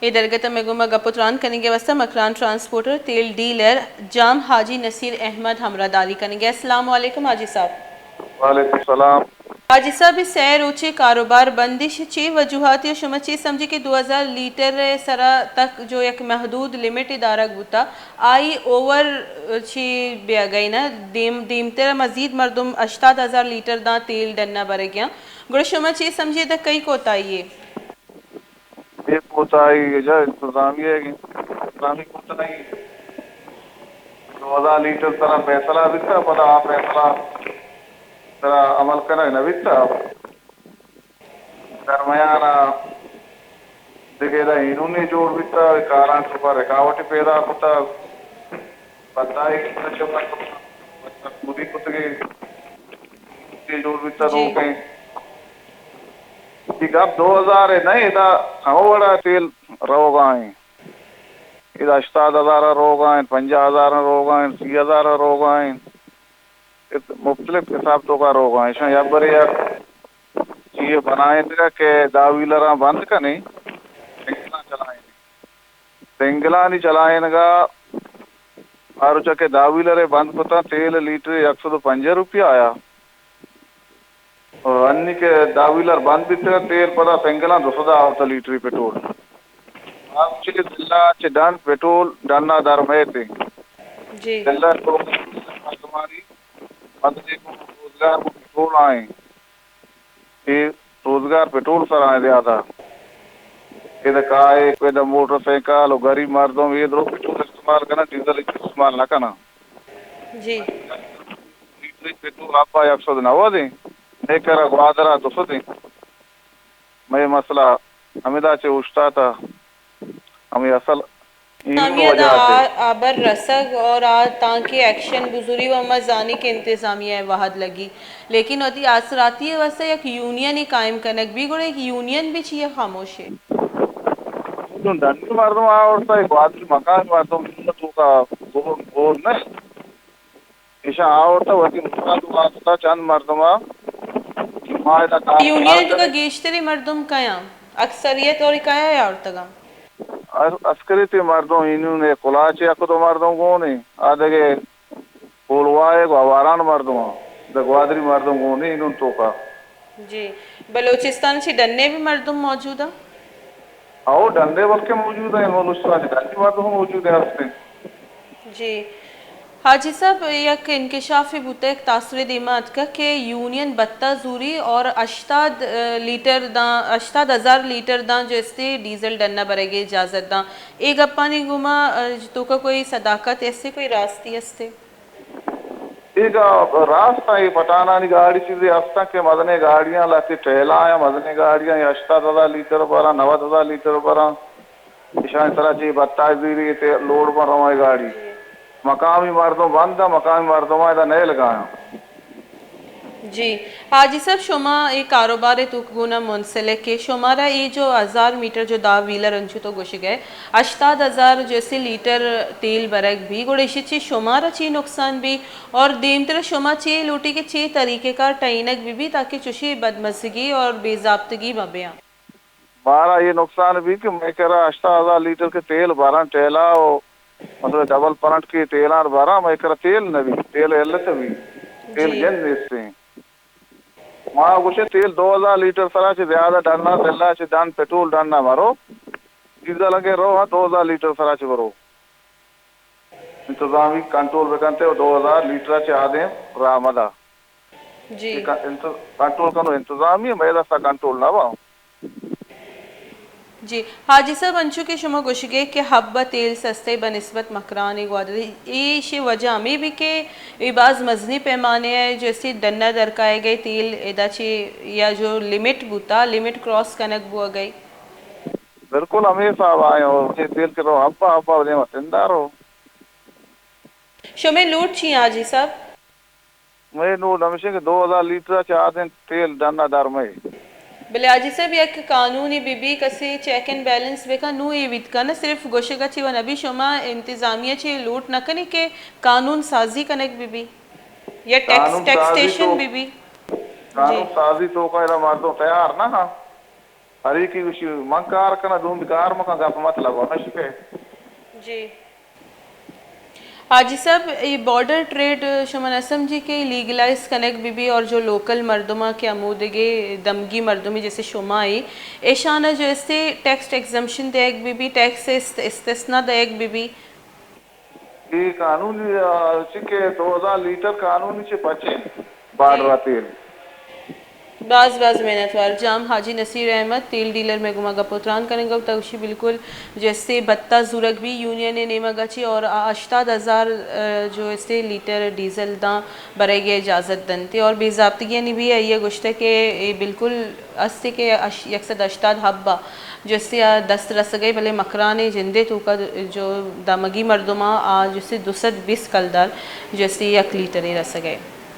اے درگت ء مئے گوما گپ ء تران کنگ ء واستہ مکران ٹرانسپورٹر تیل ڈیلر جام حاجی نصیر احمد ہمراہ داری کنگ ء۔ السلام علیکم حاجی صاحب۔ وعلیکم السلام۔ حاجی صاحب، اے سئے روچے کاروبار بندش چے وجوہاتی و شما چے سمجھے کہ دو ہزار لیٹر ء سرا تک جو یک محدود لمٹ دارگ بوتا، آئی اوور چے بیاگئی نا؟ دیم، دیمتر مزید مردم ہشتاد ہزار لیٹر داں تیل ڈنا برگیاں، گڑا شما چے سمجھے دا کئی کوتاہی ہے؟ اے کوتاہی اجا انتظامیہ ء انت، انتظامی کوتاہی۔ دو ہزار لیٹر سرا فیصلہ بیتا، پدا آ فیصلہ سرا عمل کنگ نہ بیتا۔ درمیان ء دگہ ادا ہینونی جوڑ بیتا، کاراں توکا رکاوٹی پیدا کتا۔ بندائی کتگ چہ مردم، مجبوری کتگی، جوڑ بیتا جی۔ نوکیں۔ اے گپ دو ہزار ء نہ، ادا ہمو وڑا تیل روگا ایں۔ ادا ہشتاد ہزار ء روگا ایں، پنجاہ ہزار ء روگا ایں، سی ہزار ء روگا ایں۔ اے مختلف حساب توکا روگا ایں۔ ایشاں یک برے یک چیئے بنائینگا کہ دہ ویلراں بند کنیں، سنگلاں چلائیں۔ سنگلانی چلائینگا ہر روچا کہ دہ ویلر ء بند کتاں، تیل لیٹر یک سد و پنجاہ روپیہ آیا۔ و انی کہ دہ ویلر بند بیتگ، تیل پدا سنگلاں دو سد آورتا لیٹری پٹرول۔ آ چہ ضلع چہ ڈن پٹرول ڈنا در میت۔ جی۔ ضلع مردمانی مدد کو روزگار کو پٹرول آئیں۔ اے روزگار پٹرول سرا ایں زیادہ۔ ادا کائے، ادا موٹر سائیکل و غریب مردم اے درو پٹرول استعمال کنن، ڈیزل ہچ استعمال نہ کنن۔ جی۔ لیٹر پٹرول ابا یک سد نود ایں، مئے کرا گوادر ء دو سد ایں۔ مئے مسئلہ ہمدا چہ اوشتاتا، ہمے اصل انتظامیہ دا آ ہبر رسگ اور آ تانکہ ایکشن بزوری و ما زانی کہ انتظامیہ ء وہد لگی، لیکن وتی آسراتی ء واستہ یک یونین قائم کنگ بی، گڑا یک یونین بھی چیئے خاموش ہے؟ ڈنی مردم آورتا، گوادری مقامی مردم توکا گور، گور نہ۔ ایشاں آورتا وتی مستند واسطہ چند مردم ء کہ ما ادا کار یونین توکا گیشتری مردم کیاں؟ اکثریت اور کیا آورتگاں؟ ار-، عسکریتی مردم اینون ء کلاچ یک دو مردم گون ایں، آ دگہ کولواہ ء گواران مردم آں، دگہ گوادری مردم گون ایں اینون توکا۔ جی، بلوچستان چی ڈنے بھی مردم موجود ہیں؟ او ڈنے بلکہ موجود ہیں، بلوچستان چی ڈنے مردم موجود ہیں ہستے۔ جی۔ حاجی صاحب، یک انکشافے بوتگ، یک تاثرے دیما اتکگ کہ یونین بھتہ زوری اور ہشتاد لیٹر داں، ہشتاد ہزار لیٹر داں جو استے ڈیزل ڈنا برگے اجازت داں۔ اے گپانی گوما توکا کوئی صداقت استے، کوئی راستی استے؟ اے گپ راست ایں، اے پٹھانانی گاڑی چیزے ہستاں کہ مزنیں گاڑیاں، لہتے ٹریلا آیاں، مزنیں گاڑیاں، اے ہشتاد ہزار لیٹر براں، نود ہزار لیٹر براں۔ ایشانی سرا چہ بھتہ زیری تے لوڈ بن رواں اے گاڑی۔ مقامی مردم بند، مقامی مردماں ادا نیلگایاں۔ جی، حاجی صاحب، شما اے کاروبار ء توک گونا منسلک ہے، شمارا اے جو ہزار میٹر جو دہ ویلر انچو تو گوشگ ہے، ہشتاد ہزار جو اسے لیٹر تیل برگ بھی، گڑا ایشی چی شمارا چی نقصان بھی؟ اور دیمتر شما چی لوٹی کہ چی طریقہ کار ٹائینگ بھی بھی تاکہ چوشی بدمزگی اور بے ضابطگی مہ بیاں؟ مارا اے نقصان بیت کہ مئے کرا ہشتاد ہزار لیٹر کہ تیل براں ٹیلا و مطلب ڈبل فرنٹ کہ تیلان براں، مئے کرا تیل نہ بیت، تیل علت بیت، تیل جی۔ جند نیستیں۔ ما گوشیں تیل دو ہزار لیٹر سرا چہ زیادہ ڈننا، سلا چہ ڈن پٹرول ڈننا مرو، ڈیزل اگے رو ہاں دو ہزار لیٹر سرا چہ برو۔ انتظامی کنٹرول بکنتے و دو ہزار لیٹر چہ آدیں راہ مدا۔ جی۔ اے ک-، انت-، کنٹرول کنو انتظامی، مئے دستا کنٹرول نہ با۔ جی، حاجی صاحب، انچو کہ شما گوشگے کہ حب ء تیل سستے بہ نسبت مکران ء گوادر، ایشی وجہ ہمیں بھی کہ اے باز مزنی پیمانے ء جو اسے ڈنا درکائے گئے تیل ادا چے یا جو لمٹ بوتا، لمٹ کراس کنگ بوگئے۔ بالکل ہمے حساب آئے ہو، اے تیل کہ رو ہبا ہبا دیما تندارو۔ شمے لوٹ چی حاجی صاحب؟ مئے نوڈ ہمیش انت کہ دو ہزار لیٹر ء چہ آدینت تیل ڈن ء در مئے۔ بلے حاجی صاحب، یک قانونے بہ بی، کسے چیک اینڈ بیلنس بہ کن، نوں اے بیت کن، صرف گوشگ ء چہ و نہ بی، شما انتظامیہ چہ لوٹ نہ کنی کہ قانون سازی کنگ بہ بی یا ٹیکس، قانون سازی ٹیکسیشن تو، بہ بی؟ قانون جی۔ سازی توکا ادا مردم تیار نہ ہاں۔ ہر یکے گوشی من کار کناں، دومی کار مکن، گپ مطلب نشکے۔ جی۔ حاجی صاحب، اے بارڈر ٹریڈ شما نہ سمجھی کہ لیگلائز کنگ بہ بی اور جو لوکل مردماں کہ ہمودگے دمگی مردمی جیسے شما ایں، ایشاناں جو استے ٹیکس ایگزمپشن دیگ بہ بی، ٹیکس است-، استثنا دیگ بہ بی؟ اے قانون، آ، چی کہ دو ہزار لیٹر قانون چہ پچیں بارڈر تیل۔ باز باز منتوار جام حاجی نصیر احمد، تیل ڈیلر، مئے گوما گپ و تران کنگا بوتا، گوشی بالکل جو استے بھتہ زورگ بی یونین نیمگا چی اور آ ہشتاد ہزار، آ، جو استے لیٹر ڈیزل داں برگ اجازت دنتے اور بے ضابطگیانی بی آئی گوشتہ کہ اے بالکل استے کہ اش-، یک سد ہشتاد حبہ جو استے آ دست رسگئے، بلے مکران جندے توکا جو دمگی مردماں آ جو استے دو سد بیست کلدار جو استے یک لیٹرے رسگئے۔